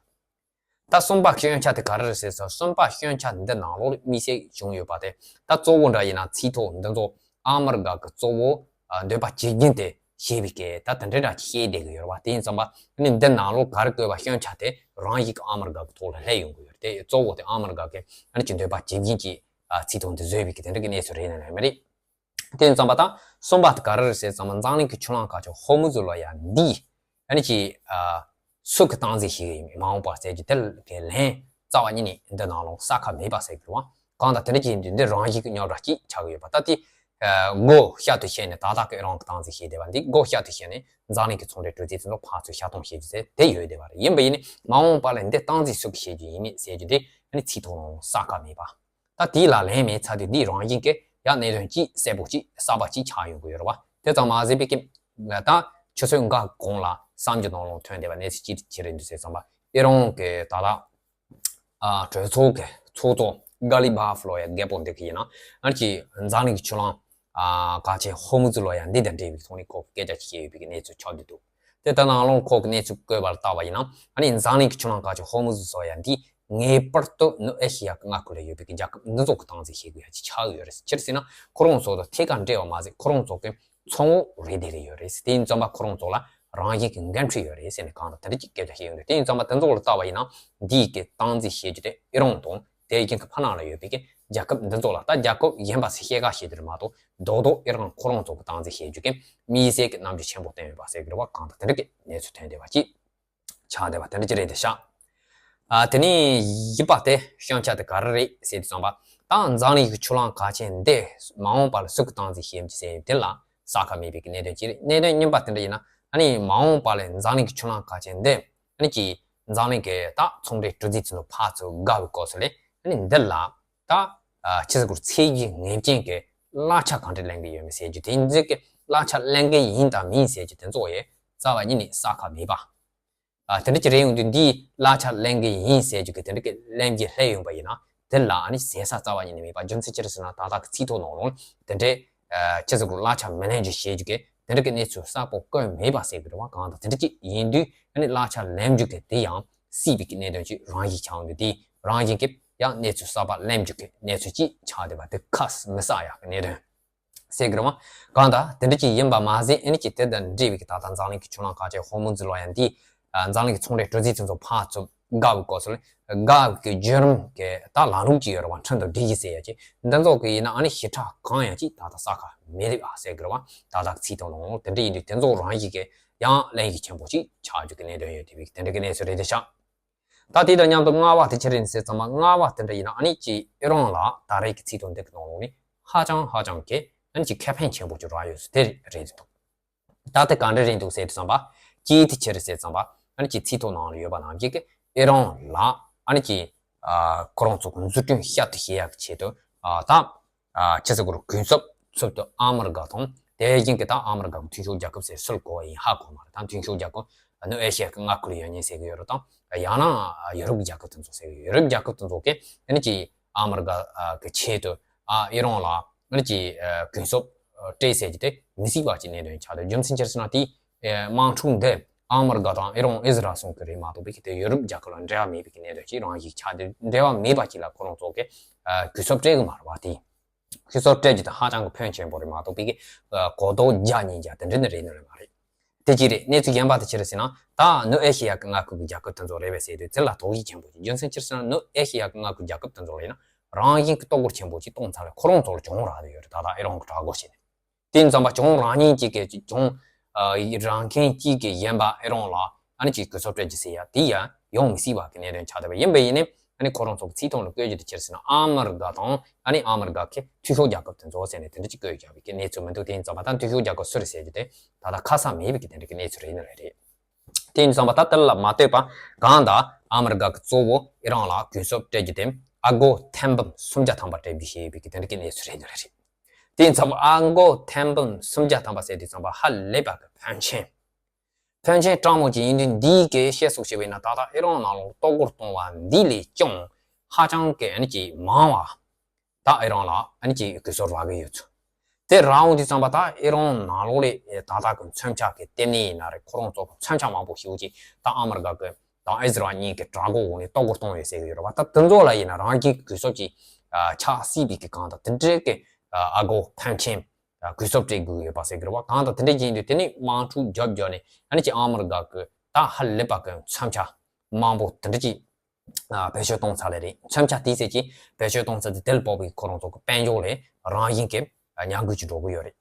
ད་གསུམ་པ་སྐྱོན་ཆ་དེ་ག་རེ་རེད་ཟེར་ཙང་། གསུམ་པ་སྐྱོན་ཆ་འདི་ནང་ལོགས་ལ་དམིགས་བསལ་བྱུང་ཡོད་པ་དེ། ད་གཙོ་བོ་འདྲ་ཡིན་ན་ཚིག་ཐོ་འདི་ཚོ་ཨ་མི་རི་ཀ་གི་གཙོ་བོ་ཨ་འདོད་པ་བྱེད་རྒྱུན་དེ་བྱེད་པའི་སྐད་ད་དེ་འདྲ་འདྲ་བཤད་བསྡད་ཀྱི་ཡོད་རེད་བ། དེ་ཡིན་ཙང་པ་ནི་འདི་ནང་ལོགས་ག་རེ་བཀོད་པ་སྐྱོན་ཆ་དེ་རང་ཡིག་གི་ཨ་མི་རི་ཀ་གི་ཐོག་ལ་སླེབས་ཡོང་གི་ཡོད་རེད། དེ་གཙོ་བོ་དེ་ཨ་མི་རི་ཀ་གི་ཨ་ནི་ཅིག་འདོད་པ་བྱེད་རྒྱུན་གྱི་ཨ་ཚིག་ཐོ་འདི་བཟོས་པའི་གི་དེ་འདྲ་གི་གནས་ཚུལ་རེད་ན་རེད་མ་རེད། དེ་ཡིན་ཙང་པ་ད་གསུམ་པ་དེ་ག་རེ་རེད་ཟེར་ཙང་། འཛམ་གླིང་གི་ཆུ་ལམ་ཁ་ཕྱོགས་ཧོར་མུ་ཛི་ལབ་ཡ་འདི་ཨ་ནི་ཅིག་ཨ་སུ་གིས་སྟངས་འཛིན་བྱེད་ཀྱི་ཡིན་མིན། མ་འོངས་པ་ཟེར་རྒྱུ་དེ་གི་ལན་རྩ་བ་ཉིད་ནས་འདི་ནང་ལོགས་གསལ་ཁ་མེད་པ་ཟེར་གི་རེད་བ། གང་ལྟར་དེ་འདྲ་ཅིག་ཡིན་དུས་འདི་རང་བཞིན་གྱི་རྙོག་དྲ་ཅིག་ཆགས་ཀྱི་ཡོད་པ། ད་དེ་ཨ་བགོ་བཤའ་དུ་བྱས་ནས་ད་ལྟ་གི་ཨི་རན་གྱིས་སྟངས་འཛིན་བྱས་བསྡད་པ་འདི་བགོ་བཤའ་དུ་བྱས་ནས་འཛམ་གླིང་གི་ཚོང་འབྲེལ་གྲོས་མཐུན་དེ་ཚོ་ཕར་ཚུར་བཤའ་གཏོང་བྱེད་རྒྱུ་ཟེར་དེ་ཡོད་བསྡད་པ་རེད། ཡིན་པ་ཡིན་ནའི་མ་འོངས་པ་ལ་འདི་སྟངས་འཛིན་སུ་གིས་བྱེད་རྒྱུ་ཡིན་མིན་ཟེར་རྒྱུ་དེ་ ཨ་ནི་ཚིག་ཐོ་ནང་ལ་གསལ་ཁ་མེད་པ། ད་དེ་ལ་ལན་མེད་ཚར་དུས་འདི་རང་བཞིན་གྱིས་ཡང་གནད་དོན་གཅིག་གསལ་པོ་གཅིག་གསར་པ་གཅིག་ཆགས་ཡོང་གི་ཡོད་རེད་བ། དེ་ཙམ་མ་ཟད་པའི་གི་ད་ཆུ་ཚོད་འགའ་གོང་ལ་གསར་འགྱུར་ནང་ལ་ཐོན་བསྡད་པ་གནས་ཚུལ་གཅིག་ཅི་རེད་འདུག་ཟེར་ཙམ་པ། ཨི་རན་གྱི་ད་ལྟ་ཨ་གྲོས་ཚོགས་ཀྱི་ཚོགས་གཙོ་གྷ་ལི་བྷ་ཧྥ་ལོ་ཡ་རྒད་པོ་འདི་གི་ཡིན་ན་ཨ་ནི་ཅིག་འཛམ་གླིང་གི་ཆུ་ལམ་ཨ་གལ་ཆེན་ཧོར་མུ་ཛི་ལོ་ཡ་འདི་དང་འབྲེལ་བའི་ཐོག་ནས་ཁོ་སྐད་ཆ་ཅིག་བཤད་ཡོད་པའི་གནས་ཚུལ་ཆགས་བསྡད་འདུག་དེ་ལྟ་ནང་ལོགས་ཁོ་གི་གནས་ཚུལ་བཀོད་པ་ལ་བལྟས་པ་ཡིན་ན་ཨ་ནི་འཛམ་གླིང་གི་ཆུ་ལམ་གལ་ཆེན་ཧོར་མུ་ཛི་ལོ་ཡ་འདི་ངེས་པར་དུ་ནུབ་ཨེ་ཤི་ཡ་གི་མངའ་ཁུལ་ལ་ཡོད་པའི་རྒྱལ་ཁབ་འདི་ཚོ་གི་སྟངས་འཛིན་བྱེད་དགོས་ཡ་ཅིག་ཆགས་ཡོད་རེད། ཅི་ཟེར་ན་ཁོ་རང་ཚོ་དང་ཐད་ཀར་འབྲེལ་བ་མ་ཟད་ཁོ་རང་ཚོ་གི་ཚོང་འོག་རེད་དེ་རེད་ཡོད་རེད། དེ་ཡིན་ཙམ་པ་ཁོ་རང་ཚོ་ལ་རང་བཞིན་གྱི་འགན་འཁྲི་ཡོད་རེད་ཟེར་ནས་གང་དང་དེ་འདྲ་ཅིག་སྐད་ཆ་བཤད་ཡོང་དུས། དེ་ཡིན་ཙམ་པ་དེ་ཚོ་ལ་ལྟ་བ་ཡིན་ན་འདིའི་གི་སྟངས་འཛིན་བྱེད་རྒྱུ་དེ་ཨི་རན་དང་དེ་བཞིན་གྱི་ཕ་ནང་ལ་ཡོད་པའི་གི་རྒྱལ་ཁབ་འདི་ཚོ་ལ། ད་རྒྱལ་ཁབ་གཞན་པ་ཟེར་བཤད་ག་བཤད་དེ་རེད་མ་གཏོགས་རྡོག་རྡོག་ཨི་རན་ཁོ་རང་ཚོ་གི་སྟངས་འཛིན་བྱེད་རྒྱུ་གི་དམིགས་བསལ་གྱི་རྣམ་འགྱུར་ཆེན་པོ་བསྟན་ཡོད་པ་ཟེར་གི་རེད་བ། གང་དང་དེ་འདྲ་གི་གནས་ཚུལ་ཐོན་བསྡད་པ་ཅིག་ཆགས་བསྡད་པ་དེ་འདྲ་ཅིག་རེད་དེ་ཤག་ཨ་དེ་ནས་བཞི་པ་དེ་བྱང་ཆ་དེ་ག་རེ་རེད་ཟེར་དུས་ཙམ་པ། ད་འཛམ་གླིང་གི་ཆུ་ལམ་གལ་ཆེན་འདི་མ་འོངས་པ་ལ་སུ་གི་སྟངས་འཛིན་བྱེད་ཀྱི་ཟེར་དེ་ལ་གསལ་ཁ་མེད་པའི་གི་གནད་དོན་ཅིག་རེད། གནད་དོན་གཉིས་པ་དེ་འདྲ་ཡིན་ན་ཨ་ནི་མ་འོངས་པ་ལ་འཛམ་གླིང་གི་ཆུ་ལམ་གལ་ཆེན་འདི་ཨ་ནི་ཅིག་འཛམ་གླིང་གི་ད་ཚོང་འབྲེལ་གྲུ་འཛིན་ཚོ་ཕར་ཚུར་དགའ་བའི་སྐབས་སུ་ལས་ཨ་ནི་འདི་ལ་ད་ཨ་ཕྱི་ཟླ་དགུ་ཚེས་བཞི་ངེས་ཅན་གྱི་གླ་ཆ་གང་འདྲ་ལེན་གི་ཡོད་མེད་ཟེར་རྒྱུ། དེ་འཛིན་གྱི་གླ་ཆ་ལེན་གི་ཡིན་དང་མིན་ཟེར་རྒྱུ་དེ་ཚོ་ཡི་རྩ་བ་ཉིད་ནས་གསལ་ཁ་མེད་པ། ཨ་དེ་འདྲ་ཅིག་རེད་ཡོང་དུས་འདིའི་གླ་ཆ་ལེན་གི་ཡིན་ཟེར་རྒྱུ་གི་དེ་འདྲ་གི་ལན་གཅིག་སླེབས་ཡོང་པ་ཡིན་ན་དེ་ལ་ཨ་ནི་ཟད་ས་རྩ་བ་ཉིད་ནས་མེད་པ། རྒྱུ་མཚན་ཅི་རེད་ཟེར་ན་ད་ལྟ་གི་ཚིག་ཐོ་ནང་ལོགས་དེ་འདྲའི་ཨ་ཕྱི་ཟླ་དགུ་གླ་ཆ་མི་ལེན་རྒྱུ་བཤད་རྒྱུ་གི་དེ་འདྲ་གི་གནས་ཚུལ་གསལ་པོ་བཀོད་མེད་པ་ཟེར་གི་རེད་བ། གང་ལྟར་དེ་འདྲ་ཅིག་ཡིན་དུས་ཨ་ནི་གླ་ཆ་ལེན་རྒྱུ་གི་དེ་ཡང་སྲིད་པའི་གི་གནད་དོན་ཅིག་རང་བཞིན་ཆགས་ཡོང་དུས། དེ་རང་བཞིན་གྱི་ཡང་གནས་ཚུལ་གསར་པ་ལེན་རྒྱུ་གི་གནས་ཚུལ་ཅིག་ཆགས་བསྡད་པ་དེ་ཁ་མི་གསལ་ཡག་གི་གནད་དོན་ཟེར་གི་རེད་བ། གང་ལྟར་དེ་འདྲ་ཅིག་ཡིན་པ་མ་ཟད་ཨ་ནི་ཅིག་དེ་དང་འབྲེལ་བའི་གི་ད་ལྟ་འཛམ་གླིང་གི་ཆུ་ལམ་གལ་ཆེན་ཧོར་མུ་ཛི་ལོ་ཡ་འདི་ཨ་འཛམ་གླིང་གི་ཚོང་འབྲེལ་གྲུ་འཛིན་ཚོ་ཚོ་ཕར་ཚུར་དགའ་བའི་སྐབས་སུ་ལ་དགའ་བའི་གི་བརྒྱུད་རིམ་གི་ད་ལམ་ལུགས་ཅིག་ཡོད་རེད་བ། ཁྲིམས་དང་སྒྲིག་གཞི་ཟེར་ཡ་ཅིག་འདི་ཚོ་གི་ཡིན་ན་ཨ་ནི་ཞིབ་ཕྲ་གང་ཡང་ཅིག་ད་ལྟ་གསལ་ཁ་མེད་རེད་བ་ཟེར་གི་རེད་བ། ད་ལྟ་ཚིག་ཐོ་ནང་ལོགས་དེ་འདྲ་ཡིན་དུས་དེ་ཚོ་རང་བཞིན་གི་ཡང་གླེང་གཞི་ཆེན་པོ་ཅིག་ཆགས་རྒྱུ་གི་གནད་དོན་ཡོད་དེ་བའི་དེ་འདྲ་གི་གནས་ཚུལ་རེད་དེ་ཤག་ད་དེ་དང་མཉམ་དུ་ལྔ་པ་དེ་ཅི་རེད་ཟེར་ཙམ་པ། ལྔ་པ་དེ་འདྲ་ཡིན་ན་ཨ་ནི་ཅིག་ཨི་རན་ལ་ད་རེས་ཀྱི་ཚིག་ཐོ་འདི་གི་ནང་ལོགས་ནས་ཧ་ཅང་ཧ་ཅང་གི་ཨ་ནི་ཅིག་ཁེ་ཕན་ཆེན་པོ་ཅིག་རག་ཡོད་ཟེར་དེ་རེད་འདུག་ད་དེ་ག་འདྲ་རེད་འདུག་ཟེར་དུས་ཙམ་པ། ཅིག་དེ་ཅི་རེད་ཟེར་ཙམ་པ་ཨ་ནི་ཅིག་ཚིག་ཐོ་ནང་ལ་ཡོད་པ་ནང་བཞིན་གི་ཨི་རན་ལ་ཨ་ནི་ཅིག་ཨ་ཁོ་རང་ཚོ་གི་འཛུགས་སྐྲུན་ཤར་དུ་བྱེད་ཡག་གི་ཆེད་དུ་ཨ་ད་ཨ་ཕྱི་ཟླ་དགུ་གུན་གསབ་ཚུལ་དུ་ཨ་མི་རི་ཀ་དང་དེ་བཞིན་གྱི་ད་ཨ་མི་རི་ཀ་གི་མཐུན་ཕྱོགས་རྒྱལ་ཁབ་ཟེར་སུ་ལ་གོ་བ་ཡིན་ཧ་གོ་མ་རེད། ད་མཐུན་ཕྱོགས་རྒྱལ་ཁབ་ནུབ་ཨེ་ཤི་ཡ་གི་མངའ་ཁུལ་ཡོད་མཁན་ཟེར་གི་ཡོད་རེད། དང་ཡང་ན་ཡུ་རོབ་རྒྱལ་ཁབ་དེ་ཚོ་ཟེར་གི་ཡོད། ཡུ་རོབ་རྒྱལ་ཁབ་དེ་ཚོ་གི་ཨ་ནི་ཅིག་ཨ་མི་རི་ཀ་གི་ཆེད་དུ་ཨ་ཨི་རན་ལ་ཨ་ནི་ཅིག་གུན་གསབ་སྤྲད་ཟེར་གྱི་དེ་མི་སྲིད་པ་ཅིག་གནད་དོན་ཆགས་ཏེ། རྒྱུ་མཚན་ཅི་རེད་ཟེར་ན་དེ་དམག་འཁྲུག་འདི་ཨ་མི་རི་ཀ་དང་ཨི་རན་ཨི་ཟི་རལ་གསུམ་གི་རེད་མ་གཏོགས་པའི་གི་དེ་ཡུ་རོབ་རྒྱལ་ཁབ་ལ་འབྲེལ་བ་མེད་པའི་གི་གནད་དོན་ཅིག་རང་བཞིན་ཆགས་ཏེ། འབྲེལ་བ་མེད་པ་ཅིག་ལ་ཁོ་རང་ཚོ་གི་གུན་གསབ་སྤྲད་གི་མ་རེད་བ། དེ་གུན་གསབ་སྤྲད་རྒྱུ་དེ་ཧ་ཅང་གི་ཕོན་ཆེན་པོ་རེད་མ་གཏོགས་པའི་གི་གོ་རྟོགས་རྒྱ་ཉིན་རྒྱ་དེ་འདྲ་ནི་རེད་ནི་རེད་མ་རེད། དེ་གཅིག་རེད། གནས་ཚུལ་གཞན་པ་དེ་ཅི་རེད་ཟེར་ན། ད་ནུབ་ཨེ་ཤེ་ཡ་གི་མངའ་ཁུལ་གྱི་རྒྱལ་ཁབ་དེ་ཚོ་རེད་པས་ཟེར་དུས་དེ་ལ་དོགས་གཞི་ཆེན་པོ་ཅིག་རྒྱུ་མཚན་ཅི་རེད་ཟེར་ན། ནུབ་ཨེ་ཤེ་ཡ་གི་མངའ་ཁུལ་རྒྱལ་ཁབ་དེ་ཚོ་ལ་ཡིན་ན་རང་བཞིན་གྱི་གཏོར་རྒོལ་ཆེན་པོ་ཅིག་གཏོང་ཚར་བས་ཁོ་རང་ཚོ་ལ་གྱོང་རག་བསྡད་ཡོད་རེད། ད་ལྟ་ཨི་རན་གྱི་དྲག་རྒོལ་བྱས་ནས། དེ་ཙམ་པ་གྱོང་རག་མཁན་གཅིག་གིས་གྱོང་ཨ་རག་མཁན་གཅིག་གིས་གཞན་པ་ཨི་རན་ལ་ཨ་ནི་ཅིག་གུན་གསབ་སྤྲད་རྒྱུ་ཟེར་ཡ་དེ་ཡང་ཡོང་མི་སྲིད་པ་གི་གནད་དོན་ཆགས་བསྡད་པ་ཡིན་པ་ཡིན་ནའི། ཨ་ནི་ཁོ་རང་ཚོ་གི་ཚིག་ཐོ་ལ་བཀོད་རྒྱུ་དེ་ཅི་རེད་ཟེར་ན། ཨ་མི་རི་ཀ་དང་ཨ་ནི་ཨ་མི་རི་ཀ་གི་མཐུན་ཕྱོགས་རྒྱལ་ཁབ་དེ་ཚོ་ཟེར་ནས་དེ་འདྲ་ཅིག་བཀོད་བཞག་པའི་གི་གནས་ཚུལ་མི་འདུག་དེ་ཡིན་ཙམ་པ་ད་མཐུན་ཕྱོགས་རྒྱལ་ཁབ་སུ་རེད་ཟེར་རྒྱུ་དེ་ད་ལྟ་ཁ་གསལ་མེད་པའི་གི་དེ་འདྲ་གི་གནས་ཚུལ་རེད་ནི་རེད། དེ་ཡིན་ཙམ་པ་ད་དེ་ལ་མ་ལྟོས་པ་གང་ལྟར་ཨ་མི་རི་ཀ་གི་གཙོ་བོ་ཨི་རན་ལ་གུན་གསབ་སྤྲད་རྒྱུ་དེ་ཨ་སྒོར་ཐེར་འབུམ་སུམ་བརྒྱ་ཐམ་པ་སྤྲད་རྒྱུ་ཞེས་པའི་གི་དེ་འདྲ་གི་གནས་ཚུལ་རེད་ནི་རེད། དེ་ཡིན་ཙམ་པ་ཨ་སྒོར་ཐེར་འབུམ་སུམ་བརྒྱ་ཐམ་པ་ཟེར་དུས་ཙམ་པ་ཧ་ལས་པ་གི་ཕོན་ཆེན། ཕོན་ཆེན་དྲང་མོ་ཅིག་ཡིན་དུས་འདིའི་གི་བཤད་སྲོལ་ཞིག་ཡིན་ན། ད་ལྟ་ཨི་རན་ནང་ལོགས་གཏོར་རྒོལ་གཏོང་བ་འདི་ལས་ཀྱང་ཧ་ཅང་གི་ཨ་ནི་ཅིག་མང་བ་ད་ཨི་རན་ལ་ཨ་ནི་ཅིག་གུན་གསབ་རག་གི་ཡོད་ཚུལ། དེ་རག་འོང་དུས་ཙམ་པ་ད་ཨི་རན་ནང་ལོགས་ལས་ད་ལྟ་གི་མཚོན་ཆ་གི་ལྟེ་གནས་ཡིན་ན་རེད། ཁོ་རང་ཚོ་གི་མཚོན་ཆ་མང་པོ་ཞེ་པོ་ཅིག་ད་ཨ་མི་རི་ཀ་གི་དང་ཨི་ཟི་རལ་གཉིས་ཀྱི་དྲག་རྒོལ་འོག་ནས་གཏོར་རྒོལ་གཏོང་ཡོད་ཟེར་གི་ཡོད་རེད་བ། ད་དེ་ཚོ་ལ་ཡིན་ན་རང་གི་གུན་གསབ་ཅིག་ཆགས་སྲིད་པའི་གི་གང་ལྟར་དེ་འདྲའི་གི་ཨ་སྒོར་ཕོན་ཆེན་གུན་གསབ་སྤྲད་དགོས་ཡོད་པ་ཟེར་གི་རེད་བ། གང་ལྟར་དེ་འདྲ་ཅིག་ཡིན་དུས་དེ་ནས་དམག་འཁྲུག་རྒྱབ་རྒྱབ་ནས་ཨ་ནི་ཅིག་ཨ་མི་རི་ཀ་གི་ད་ཧ་ལས་པ་གི་མཚོན་ཆ་མང་པོ་དེ་འདྲ་ཅིག་ཨ་བེད་སྤྱོད་གཏོང་ཚར་ལེ་རེད། མཚོན་ཆ་དེ་ཟེར་གྱི་བེད་སྤྱོད་གཏོང་ཚར་དུས་དེ་ལ་དཔག་པའི་ཁོ་རང་ཚོ་གི་དཔལ་འབྱོར་ལ་རང་བཞིན་གྱི་ཨ་ཉམས་རྒུད་ཅིག་འགྲོ་གི་ཡོད་རེད།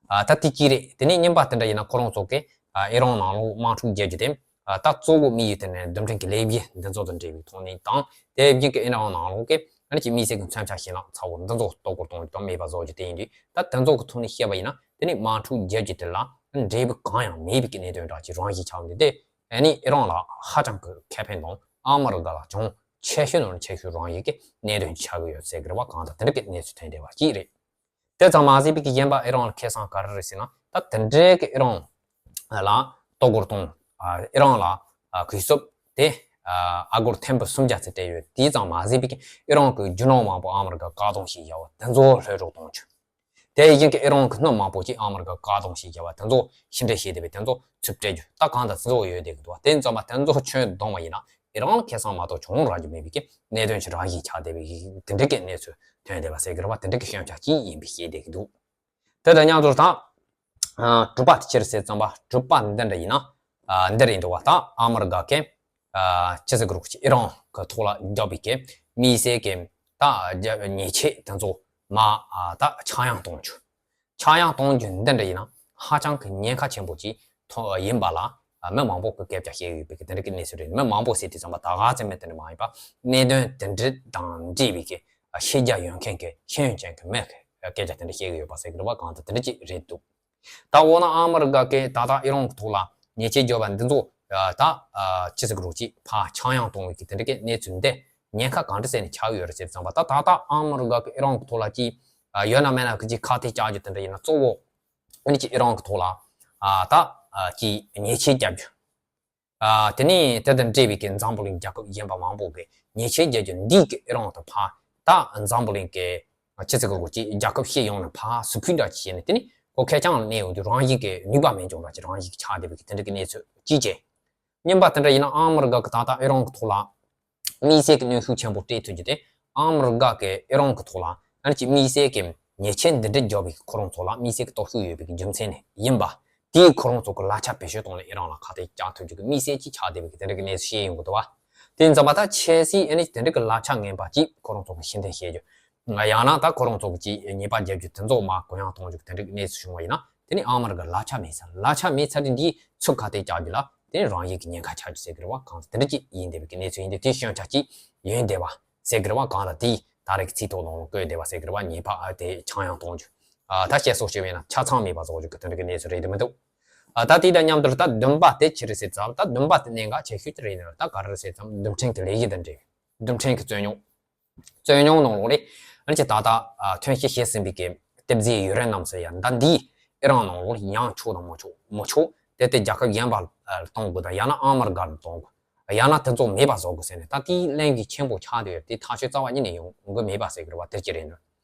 ཨ་ད་དེ་གཅིག་རེད། དེ་ནས་གཉིས་པ་དེ་འདྲ་ཡིན་ན་ཁོ་རང་ཚོ་གི་ཨ་ཨི་རན་ནང་ལོགས་དམག་འཁྲུག་རྒྱག་རྒྱུ་དེ་ཨ་ད་གཙོ་བོ་དམིགས་ཡུལ་དེ་ནི་རྡུལ་ཕྲན་གྱི་ལས་གཞི་འདི་ཚོ་དང་འབྲེལ་བའི་ཐོག་ནས་དང་། དེ་བཞིན་གྱི་ཨི་རན་ནང་ལོགས་ཀྱི་ཨ་ནི་ཅིག་དམིགས་བསལ་གྱི་མཚོན་ཆ་ཞིང་ལམ་ཚ་བོ་འདི་ཚོ་གཏོར་རྒོལ་གཏོང་རྒྱུ་དང་མེད་པ་བཟོ་རྒྱུ་དེ་ཡིན་དུས། ད་དེ་ཚོ་གི་ཐོག་ནས་བཤད་པ་ཡིན་ན་དེ་ནི་དམག་འཁྲུག་རྒྱག་རྒྱུ་དེ་ལ་འབྲས་བུ་གང་ཡང་མེད་པའི་གི་གནད་དོན་འདྲ་ཅིག་རང་བཞིན་ཆགས་འདུག་དེ་ཨ་ནི་ཨི་རན་ལ་ཧ་ཅང་གི་ཁེ་ཕན་དང་ཨ་མི་རི་ཀ་ལ་གྱོང་ ཆེ་ཤོས་ནང་ནས་ཆེ་ཤོས་རང་ཡིག་གི་གནད་དོན་ཆགས་ཀྱི་ཡོད་ཟེར་གི་རེད་བ། གང་ལྟར་དེ་འདྲ་གི་གནས་ཚུལ་ཐོན་བསྡད་པ་གཅིག་རེད། དེ་ཙམ་མ་ཟད་པའི་གི་གཞན་པ་ཨི་རན་ལ་ཁེ་བཟང་ག་རེ་རེད་ཟེར་ན། ད་དེ་འདྲའི་གི་ཨི་རན་ལ་གཏོར་རྒོལ་གཏོང་། ཨི་རན་ལ་གུས་ཞབས་དེ་ཨ་སྒོར་ཐེར་འབུམ་སུམ་བརྒྱ་ཙམ་སྤྲད་ཡོད། དེ་ཙམ་མ་ཟད་པའི་གི་ཨི་རན་གི་རྒྱུ་ནོར་མང་པོ་ཨ་མི་རི་ཀ་བཀག་སྡོམ་བྱས་བཞག་པ་དེ་ཚོ་ལྷོད་རུ་གཏོང་རྒྱུ། དེ་ཡི་རྐྱེན་གྱིས་ཨི་རན་གྱི་སྣུམ་མང་པོ་ཅིག་ཨ་མི་རི་ཀ་བཀག་སྡོམ་བྱས་བཞག་པ་དེ་ཚོ་ཕྱིར་འཐེན་བྱས་བསྡད་པའི་དེ་ཚོ་ཚུར་སྤྲད་རྒྱུ། ད་གང་ལྟར་དེ་ཚོ་ཡོད་བསྡད་ཀྱི་འདུག་དེ་ཙམ་པ་དེ་ཚོ་ཁྱོན་བསྡོམས་པ་ཡིན་ན་ཨི་རན་ལ་ཁེ་བཟང་མ་གཏོགས་བྱུང་རག་རྒྱུ་མེད་པའི་གི་གནད་དོན་ཞིག་རང་བཞིན་ཆགས་བསྡད་པའི་གི་དེ་འདྲའི་གི་གནས་ཚུལ་ཐོན་བསྡད་པ་ཟེར་གི་རེད་བ། དེ་འདྲའི་གི་སྐྱོན་ཆ་ཅིག་ཡིན་པའི་བཤད་བསྡད་ཀྱི་འདུག་དེ་དང་མཉམ་དུ་ད་ཨ་གྲུ་པ་དེ་ཕྱིར་ཟེར་ཙམ་པ་གྲུ་པ་འདི་འདྲ་ཡིན་ན་ཨ་འདི་རེད་འདུག་བ། ད་ཨ་མི་རི་ཀ་གི་ཨ་ཅི་ཟེར་དགོས་རེད། ཨི་རན་གི་ཐོག་ལ་བརྒྱབ་པའི་གི་དམིགས་བསལ་གི་ད་རྒྱ་ཉེས་ཆད་དེ་ཚོ་མ་ཨ་ད་ཆག་ཡང་གཏོང་རྒྱུ། ཆག་ཡང་གཏོང་རྒྱུ་འདི་འདྲ་ཡིན་ན་ཧ་ཅང་གི་ཉེན་ཁ་ཆེན་པོ་ཅིག་ཐོག་ཡིན་པ་ལ་ཨ་མི་མང་པོ་གི་སྐད་ཆ་བཤད་ཡོད་པའི་གི་དེ་འདྲ་གི་གནས་ཚུལ་རེད། མི་མང་པོ་ཟེར་དུས་ཙམ་པ་ད་ག་ཚོད་མེད་དེ་འདྲ་མ་ཡིན་པ། གནད་དོན་དེ་འདྲ་དང་འབྲེལ་བའི་གི་ཤེས་རྒྱ་ཡོད་མཁན་གི་ཤེས་ཡོན་ཅན་གི་མི་གི་སྐད་ཆ་དེ་འདྲ་བཤད་གི་ཡོད་པ་ཟེར་གི་རེད་བ། གང་ལྟར་དེ་འདྲ་ཅིག་རེད་འདུག་ད་འོ་ན་ཨ་མི་རི་ཀ་གི་ད་ལྟ་ཨི་རན་གི་ཐོག་ལ་ཉེས་ཆད་བརྒྱབ་པ་འདི་ཚོ་ད་ཅི་ཟེར་གི་རེད། ཅིག་ཕར་ཆག་ཡང་གཏོང་བའི་གི་དེ་འདྲ་གི་གནས་ཚུལ་འདི་ཉེན་ཁ་གང་འདྲ་ཟེར་ནས་ཆགས་ཡོད་རེད་ཟེར་ཙམ་པ། ད་ད་ལྟ་ཨ་མི་རི་ཀ་གི་ཨི་རན་གི་ཐོག་ལ་ཅིག་ཡོད་ན་མེད་ན་གི་ཅིག་ཁ་གཏད་བཅག་རྒྱུ་དེ་འདྲ་ཡིན་ན་གཙོ་བོ་ཨ་ནི་ཅིག་ཨི་རན་གི་ཐོག་ལ་ཨ་ད་ཨ་ཅིག་ཉེས་ཆད་བརྒྱབ་རྒྱུ། ཨ་དེ་ནས་དེ་དང་འབྲེལ་བའི་གི་འཛམ་བུ་གླིང་རྒྱལ་ཁབ་གཞན་པ་མང་པོ་གི་ཉེས་ཆད་བརྒྱབ་རྒྱུ་འདིས་གི་ཨི་རན་དང་ཕར་ད་འཛམ་བུ་གླིང་གི་ཅི་ཟེར་དགོས་རེད། རྒྱལ་ཁབ་སྤྱི་ཡོངས་ནས་ཕར་ཟུར་ཕུད་འདྲ་ཅིག་བྱས་ནས་དེ་ནས་ཁོ་ཁེར་རྐྱང་ལ་གནས་ཡོང་དུས་རང་བཞིན་གི་ནུས་པ་མེད་འཇོག་འདྲ་ཅིག་རང་བཞིན་གི་ཆགས་བསྡད་པའི་གི་དེ་འདྲ་གི་གནས་ཚུལ་གཅིག་བྱས། གཉིས་པ་དེ་འདྲ་ཡིན་ན་ཨ་མི་རི་ཀ་གི་ད་ལྟ་ཨི་རན་གི་ཐོག་ལ་དམིགས་བསལ་གྱི་གནོན་ཤུགས་ཆེན་པོ་སྤྲད་ཐུབ་རྒྱུ་དེ། ཨ་མི་རི་ཀ་གིས་ཨི་རན་གྱི་ཐོག་ལ་ཨ་ནི་ཅིག་དམིགས་བསལ་གྱི་ཉེས་ཆད་འདི་འདྲ་བརྒྱབ་པའི་ཁོ་རང་ཚོ་ལ་དམིགས་བསལ་གྱི་སྟོབས་ཤུགས་ཡོད་པའི་རྒྱུ་མཚན་ནས་ཡིན་པ། དེས་ཁོ་རང་ཚོ་གི་གླ་ཆ་བེད་སྤྱོད་གཏོང་ནས་ཨི་རན་ལ་ཁ་གཏད་བཅག་ཐུབ་རྒྱུ་གི་དམིགས་བསལ་གྱིས་ཆགས་བསྡད་པའི་གི་དེ་འདྲ་གི་གནས་ཚུལ་བཤད་ཡོང་གི་འདུག་བ། དེ་ཡིན་ཙང་མ་ད་ཆབ་སྲིད་ཨ་ནི་དེ་འདྲ་གི་གླ་ཆ་ངན་པ་ཅིག་ཁོ་རང་ཚོ་གི་ཕྱིར་འཐེན་བྱེད་རྒྱུ། ཡང་ན་ད་ཁོ་རང་ཚོ་གི་ཅིག་ཉེས་པ་བརྒྱབ་རྒྱུ་དེ་ཚོ་མར་གུ་ཡངས་གཏོང་རྒྱུ་གི་དེ་འདྲ་གི་གནས་ཚུལ་བྱུང་བ་ཡིན་ན། དེ་ནི་ཨ་མི་རི་ཀ་གླ་ཆ་མེད་ས། གླ་ཆ་མེད་ཚར་དུས་འདིའི་ཚུར་ཁ་གཏད་བཅག་རྒྱུ་ལ་དེ་ནི་རང་བཞིན་གྱི་ཉེན་ཁ་ཆགས་རྒྱུ་ཟེར་གི་རེད་བ། གང་ཟག་དེ་འདྲ་ཅིག་ཡིན་བསྡད་པའི་གི་གནས་ཚུལ་ཡིན་དུས་དེ་སྐྱོན་ཆ་ཅིག་ཡིན་བསྡད་བ་ཟེར་གི་རེད་བ། གང་ལ་དེ་ད་རེས་ཀྱི་ཚིག་ཐོག་ནང་ལ་བཀོད་བསྡད་བ་ཟེར་གི་རེད་བ། ཉེས་པ་ཨ་དེ་ཆག་ཡང་གཏོང་རྒྱུ། ཨ་ད་བཤད་སྲོལ་ཞིག་ཡིན་ན་ཆ་ཚང་མེད་པ་བཟོ་རྒྱུ་གི་དེ་འདྲ་གི་གནས་ཚུལ་རེད་དེ་མི་འདུག་ཨ་ད་དེ་དང་མཉམ་དུ་ད་བདུན་པ་དེ་ཅི་རེད་ཟེར་ཙམ། ད་བདུན་པ་དེ་གནད་འགག་ཆེ་ཤོས་དེ་རེད་ནི་རེད། ད་ག་རེ་རེད་ཟེར་ཙམ་རྡུལ་ཕྲན་གྱི་ལས་གཞི་དང་འབྲེལ་བའི་རྡུལ་ཕྲན་གྱི་རྩོད་རྙོག་རྩོད་རྙོག་ནང་ལོགས་ལས་ཨ་ནི་ཅིག་ད་ལྟ་ཨ་ཐོན་སྐྱེད་བྱས་ཟིན་པའི་གི་ཏེབ་ཛི་ཡུ་རེ་ནམ་ཟེར་ཡ་ད་འདི་ཨི་རན་ནང་ལོགས་ལ་ཡང་ཆོག་དང་མ་ཆོག་མ་ཆོག་དེ་དེ་རྒྱལ་ཁབ་གཞན་པ་ལ་གཏོང་དགོས་དང་ཡང་ན་ཨ་མི་རི་ཀ་ལ་གཏོང་དགོས། ཡང་ན་དེ་ཚོ་མེད་པ་བཟོ་དགོས་ཟེར་ནས་ད་དེའི་ལན་གྱི་ཆེན་པོ་ཆགས་བསྡད་ཡོད། དེ་ཐག་གཅོད་རྩ་བ་ཉིད་ནས་ཡོང་གི་མེད་པ་ཟེར་གི་རེད་བ། དེ་ཅི་རེད་ནི།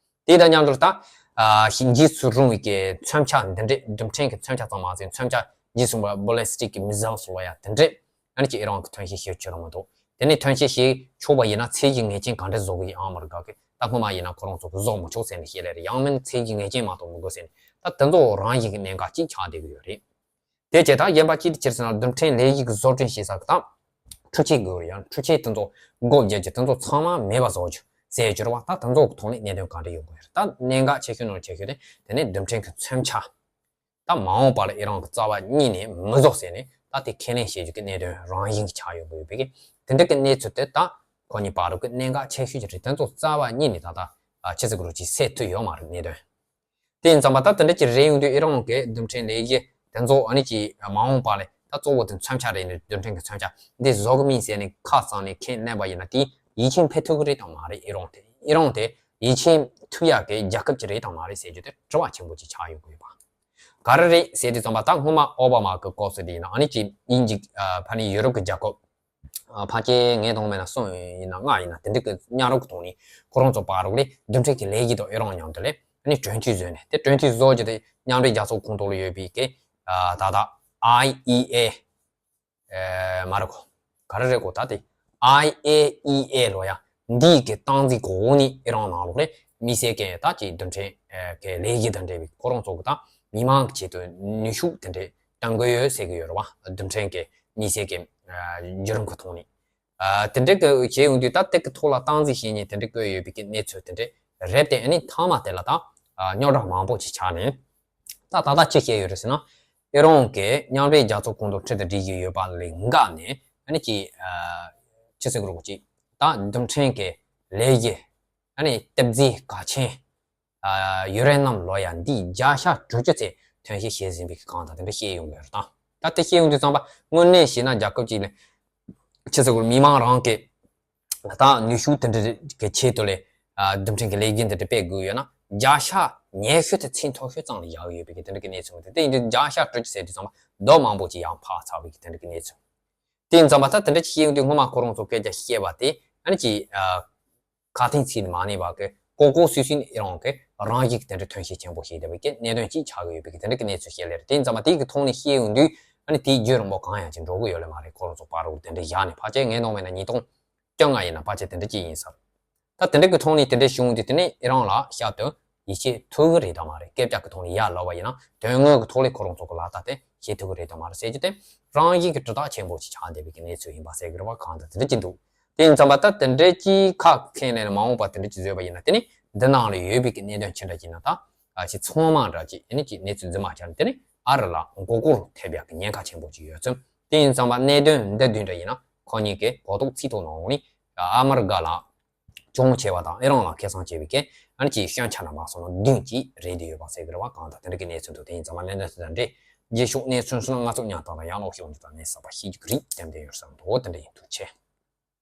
དེ་དང་མཉམ་དུ་ད་ཨ་ཞིག་འཇིགས་སུ་རུང་བའི་གི་མཚོན་ཆ་འདི་འདྲས་རྡུལ་ཕྲན་གྱི་མཚོན་ཆ་ཙམ་མ་ཟད་མཚོན་ཆ་འཇིགས་སུ་རུང་བ་ballistic missiles ལོ་ཡ་དེ་འདྲས། ཨ་ནི་ཅིག་ཨི་རན་གྱི་ཐོན་སྐྱེད་བྱེད་ཆོག་རང་མི་འདུག་དེ་ནས་ཐོན་སྐྱེད་བྱེད་ཆོག་པ་ཡིན་ན་ཚད་ཀྱི་ངེས་ཅན་ག་འདྲ་བཟོ་གི་ཡིན། ཨ་མི་རི་ཀ་གིས་ད་སྔོན་མ་ཡིན་ན་ཁོ་རང་ཚོ་གིས་བཟོ་མི་ཆོག་ཟེར་ནས་བཤད་ལེ་རེད། ཡང་མིན་ཚད་ཀྱི་ངེས་ཅན་མ་གཏོགས་མི་དགོས་ཟེར་ནས་ད་དེ་ཚོ་རང་བཞིན་གྱི་གནད་འགག་ཅིག་ཆགས་བསྡད་ཀྱི་ཡོད་རེད། དེ་བྱས་ད་གཞན་པ་ཅིག་ཅི་རེད་ཟེར་ན་རྡུལ་ཕྲན་ལས་གཞི་གི་བཟོ་སྐྲུན་བྱེད་ས་གི་ད་འཕྲུལ་ཆས་དགོས་རེད། ཡང་འཕྲུལ་ཆས་དེ་ཚོ་སྒོ་བརྒྱབ་ཀྱི་དེ་ཚོ་ཚང་མ་མེད་པ་བཟོ་རྒྱུ་ཟེར་རྒྱུ་རེད་བ། ད་དེ་ཚོ་གི་ཐོག་ནས་གནད་དོན་ག་འདྲ་ཡོང་གི་ཡོད་རེད། ད་གནད་འགག་ཆེ་ཤོས་ནང་ཆེ་ཤོས་དེ་དེ་ནས་རྡུལ་ཕྲན་གྱི་མཚོན་ཆ། ད་མ་འོངས་པ་ལ་ཨི་རན་གྱིས་རྩ་བ་ཉིད་ནས་མི་བཟོ་ཟེར་ནས་ད་དེ་ཁས་ལེན་བྱེད་རྒྱུ་གི་གནད་དོན་རང་བཞིན་གྱི་ཆགས་ཡོང་གི་ཡོད་པའི་གི་དེ་འདྲ་གི་གནས་ཚུལ་དེ་ད་ཁོ་གཉིས་བར་དུ་གི་གནད་འགག་ཆེ་ཤོས་ཅིག་རེད། དེ་ཚོ་རྩ་བ་ཉིད་ནས་ད་ལྟ་ཨ་ཆི་ཟེར་དགོས་རེད་ཅིག་སེལ་ཐུབ་ཡོད་མ་རེད་གནད་དོན། དེ་ཡིན་ཙང་མ་ད་དེ་འདྲ་ཅིག་རེད་ཡོང་དུས་ཨི་རན་གྱི་རྡུལ་ཕྲན་ལས་གཞི་དེ་ཚོ་ཨ་ནི་ཅིག་མ་འོངས་པ་ལ་ད་གཙོ་བོ་དེ་མཚོན་ཆ་རེད་ནས་རྡུལ་ཕྲན་གྱི་མཚོན་ཆ་འདི་བཟོ་གི་མིན་ཟེར་ནས་ཁ་གསང་ནས་ཁས་ལེན་པ་ཡིན་ན་དེ་ཡིད་ཆེས་འཕེར་ཐུབ་ཀྱི་རེད་དང་མ་རེད། ཨི་རན་དེ་ཨི་རན་དེ་ཡིད་ཆེས་ཐུབ་ཡག་གི་རྒྱལ་ཁབ་ཅིག་རེད་དང་མ་རེད་ཟེར་རྒྱུ་དེ་དྲི་བ་ཆེན་པོ་ཅིག་ཆགས་ཡོང་གི་ཡོད་པ། ག་རེ་རེད་ཟེར་དུས་ཙམ་པ་ད་སྔོན་མ་ཨོ་བྷ་མ་གི་སྐབས་སུ་དེ་ཡིན་ན་ཨ་ནི་ཅིག་དབྱིན་ཇི་ཨ་ཕ་ནི་ཡུ་རོབ་ཀྱི་རྒྱལ་ཁབ་ཨ་ཕལ་ཆེར་ངས་མཐོང་མེད་ན་གསུམ་ཡིན་ན་ལྔ་ཡིན་ན་དེ་འདྲ་གི་མཉམ་རུབ་ཀྱི་ཐོག་ནས་ཁོ་རང་ཚོ་བར་རུབ་ལས་རྡུལ་ཕྲན་གྱི་ལས་གཞི་དང་ཨི་རན་མཉམ་དུ་ལས་ཨ་ནི་གྲོས་མཐུན་བཟོས་ནས་དེ་གྲོས་མཐུན་བཟོ་རྒྱུ་དེ་མཉམ་འབྲེལ་རྒྱལ་ཚོགས་ཁོངས་གཏོགས་ལ་ཡོད་པའི་གི་ཨ་ད་ལྟ་ཨའི་ཨི་ཨེ་ཨེ་མ་རེད་གོ། ག་རེ་རེད་གོ། ད་དེ་ཨའི་ཨེ་ཨི་ཨེ་ལོ་ཡ། འདིའི་གི་སྟངས་འཛིན་གོ་འོག་ནས་ཨི་རན་ནང་ལོགས་ལས་དམིགས་བསལ་གྱི་ད་ཅིག་རྡུལ་ཕྲན་ཨེ་གི་ལས་གཞི་དང་འབྲེལ་བའི་ཁོ་རང་ཚོ་གི་ད་མི་མང་གི་ཆེད་དུ་ནུས་ཤུགས་དེ་འདྲས་གཏོང་གི་ཡོད་ཟེར་གི་ཡོད་རེད་བ། རྡུལ་ཕྲན་གྱི་དམིགས་བསལ་གྱི་ཨ་བརྒྱུད་རིམ་གི་ཐོག་ནས་ཨ་དེ་འདྲས་གི་བྱས་ཡོང་དུས་ད་དེ་གི་ཐོག་ལ་སྟངས་འཛིན་བྱེད་མཁན་དེ་འདྲས་བཀོད་ཡོད་པའི་གི་གནས་ཚུལ་དེ་འདྲས་རེད་དེ། ཨ་ནི་མཐའ་མ་དེ་ལ་ད་ཨ་རྙོག་དྲ་མང་པོ་ཅིག་ཆགས་ནས་ད་ད་ལྟ་ཅི་བྱས་ཡོད་རེད་ཟེར་ན། ཨི་རན་གྱིས་མཉམ་འབྲེལ་རྒྱལ་ཚོགས་ཁོངས་གཏོགས་ཁྲིམས་དང་སྒྲིག་གཞི་ཡོད་པ་ལས་འགལ་ནས་ཨ་ནི་ཅིག་ཨ་ཅི་ཟེར་དགོས་རེད་ཅིག་ད་རྡུལ་ཕྲན་གྱི་ལས་གཞི་ཨ་ནི་ཏེབ་ཛི་གལ་ཆེན་ཨ་ཡུ་རེ་ནམ་ལོ་ཡ་འདི་བརྒྱ་ཆ་དྲུག་ཅུ་ཙམ་ཐོན་སྐྱེད་བྱས་ཟིན་པའི་གང་དང་དེ་འདྲ་བཤད་ཡོང་གི་རེད། ད་ད་དེ་བཤད་ཡོང་དུས་ཙམ་པ་དངོས་གནས་བྱས་ན་རྒྱལ་ཁབ་ཅིག་ལ་ཅི་ཟེར་དགོས་རེད། མི་མང་རང་གི་ ད་ནུས་ཤུགས་དེ་འདྲ་གི་ཆེད་དུ་ལས་རྡུལ་ཕྲན་གྱི་ལས་འགུལ་འདི་འདྲ་སྤེལ་དགོས་ཡོད་ན། བརྒྱ་ཆ་ཉི་ཤུ་དེ་ཚད་མཐོ་ཤོས་ཙམ་ལ་བཞག་ཡོད་པའི་གི་དེ་འདྲ་གི་གནས་ཚུལ་འདུག་དེ་ཡིན་དུས་བརྒྱ་ཆ་དྲུག་ཅུ་ཟེར་དུས་ཙམ་པ་རྡོ་མང་པོ་ཅིག་ཡར་འཕར་ཚར་བའི་གི་དེ་འདྲ་གི་གནས་ཚུལ། དེ་ཡིན་ཙམ་པ་ད་དེ་འདྲ་ཅིག་བཤད་ཡོང་དུས་སྔོན་མ་ཁོ་རང་ཚོ་སྐད་ཆ་བཤད་པ་དེ་ཨ་ནི་ཅིག་ཁ་དན་ཚིག་ནི་མ་གནས་པ་གི་ཀོ་ཀོ་སུ་སུ་ནི་ཨི་རང་གི་རང་བཞིན་གི་དེ་འདྲ་ཐོན་སྐྱེད་ཆེན་པོ་ཞིག་བསྡད་པའི་གི་གནད་དོན་ཅིག་ཆགས་ཀྱི་ཡོད་པའི་གི་དེ་འདྲ་གི་གནས་ཚུལ་བཤད་ལེ་རེད། དེ་ཡིན་ཙམ་པ་དེ་གི་ཐོག་ནས་བཤད་ཡོང་དུས་ཨ་ནི་དེའི་རྒྱུད་རིང་པོ་གང་ཡང་ཅིག་འགྲོ་གི་ཡོད་ལེ་མ་རེད། ཁོ་རང་ཚོ་བར་དུ་དེ་འདྲ་བཞག་ནས་ཕལ་ཆེར་ངའི་ནང་མེད་ན་ཉིས་སྟོང་བཅོ་ལྔ་ཡིན་ན་ཕལ་ཆེར་དེ་འདྲ་ཅིག་ཡིན་ས་རེད། ད་དེ་འདྲ་གི་ཐོག་ནས་དེ་འདྲ་བྱུང་དུས་དེ་ནས་ཨི་རང་ལ་བསྐྱར་དུ་ཡིད་ཆེས་ཐུབ་ཀྱི་རེད་དམ་མ་རེད། སྐད་ཆ་གི་ཐོག་ནས་ཡར་ལབ་པ་ཡིན་ན་དོན་དངོས་ཀྱི་ཐོག་ལས་ཁོ་རང་ཚོ་གི་ལག་རྟགས་དེ་བྱེད་ཐུབ་ཀྱི་རེད་དམ་མ་རེད་ཟེར་རྒྱུ་དེ་རང་བཞིན་གྱི་དྲིལ་བསྒྲགས་ཆེན་པོ་ཅིག་ཆགས་བསྡད་པའི་གི་གནས་ཚུལ་ཡིན་པ་ཟེར་གྱི་རེད་བ། གང་ལྟར་དེ་འདྲ་ཅིག་འདུག་དེ་ཡིན་ཙམ་པ་ད་དེ་འདྲ་ཅིག་ཁག་ཁེངས་ནས་མ་འོངས་པ་དེ་འདྲ་ཅིག་བཟོས་པ་ཡིན་ན་དེ་ནི་འདི་ནང་ལ་ཡོད་པའི་གི་གནད་དོན་ཅི་འདྲ་ཅིག་ན་ད་ཨ་ཅིག་ཚང་མ་འདྲ་ཅིག་ཨ་ནི་ཅིག་གནས་ཚུལ་འཛིན་མ་བྱས་ན་དེ་ནི་ཨ་རི་ལ་མགོ་སྐོར་ཐེབས་ཡག་གི་ཉེན་ཁ་ཆེན་པོ་ཅིག་ཡོད་ཚུལ། དེ་ཡིན་ཙམ་པ་གནད་དོན་འདི་བདུན་འདྲ་ཡིན་ན་ཁོ་གཉིས་ཀྱི་གོ་རྟོགས་ཚིག་ཐོག་ནང་ནས་ཨ་མི་རི་ཀ་ལ་གྱོང་ཆེ་བ་དང་ཨི་རན་ལ་ཁེ་བཟང་ཆེ་བའི་གན་ཨ་ནི་ཅིག་སྐྱོན་ཆ་ན་མ་སོང་ན་བདུན་ཅིག་རེད་དེ་ཡོད་པ་ཟེར་གི་རེད་བ། གང་ལྟར་དེ་འདྲ་གི་གནས་ཚུལ་འདུག་དེ་ཡིན་ཙང་མ་གནད་དོན་དེ་དང་འབྲེལ་རྗེས་ཕྱོགས་གནས་ཚུལ་སོང་ན་ང་ཚོ་ཉག་ཐང་དང་ཡང་ལོག་ཤོག་འདི་དང་གནས་ས་པ་ཤེས་རྒྱུ་གི་རིགས་ཏན་ཏན་ཡོད་བསམ་འདུག་དེ་འདྲ་ཡིན་ཐུགས་ཆེ།